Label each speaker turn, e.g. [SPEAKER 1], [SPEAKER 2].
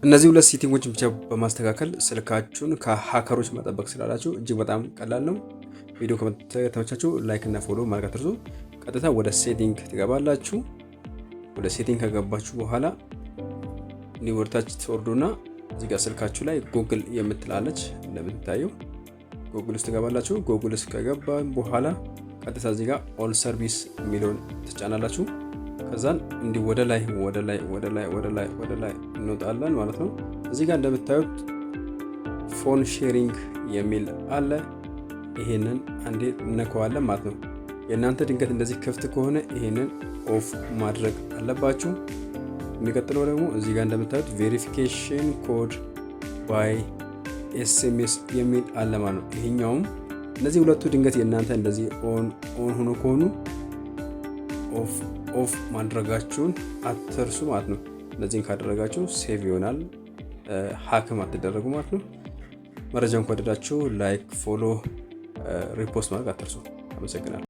[SPEAKER 1] እነዚህ ሁለት setting ኦችን ብቻ በማስተካከል ስልካችሁን ከ hacker ኦች መጠበቅ ትችላላችሁ እጅግ በጣም ቀላል ነው። ቪዲዮ ከተመቻችሁ like እና follow ማድረግ አትርሱ። ቀጥታ ወደ setting ትገባላችሁ። ወደ setting ከገባችሁ በኋላ እንዲህ ወደታች ትወርዱና እዚህ ጋር ስልካችሁ ላይ ጉግል የምትላለች እንደምትታየው ጉግል ውስጥ ትገባላችሁ። ጉግል ውስጥ ከገባ በኋላ ቀጥታ እዚህ ጋር all service የሚለውን ትጫናላችሁ። ከዛን እንዲህ ወደ ላይ፣ ወደ ላይ፣ ወደ ላይ፣ ወደ ላይ፣ ወደ ላይ እንወጣለን ማለት ነው። እዚህ ጋር እንደምታዩት phone sharing የሚል አለ። ይሄንን አንዴ እነከዋለን ማለት ነው። የእናንተ ድንገት እንደዚህ ክፍት ከሆነ ይሄንን off ማድረግ አለባችሁ። የሚቀጥለው ደግሞ እዚህ ጋር እንደምታዩት verification code by SMS የሚል አለ ማለት ነው። ይሄኛውም እነዚህ ሁለቱ ድንገት የእናንተ እንደዚህ on on ሆኖ ከሆኑ off off ማድረጋችሁን አትርሱ ማለት ነው። እነዚህን ካደረጋችሁ safe ይሆናል፣ hack ም አትደረጉ ማለት ነው። መረጃውን ከወደዳችሁ like፣ follow፣ repost ማድረግ አትርሱ። አመሰግናለሁ።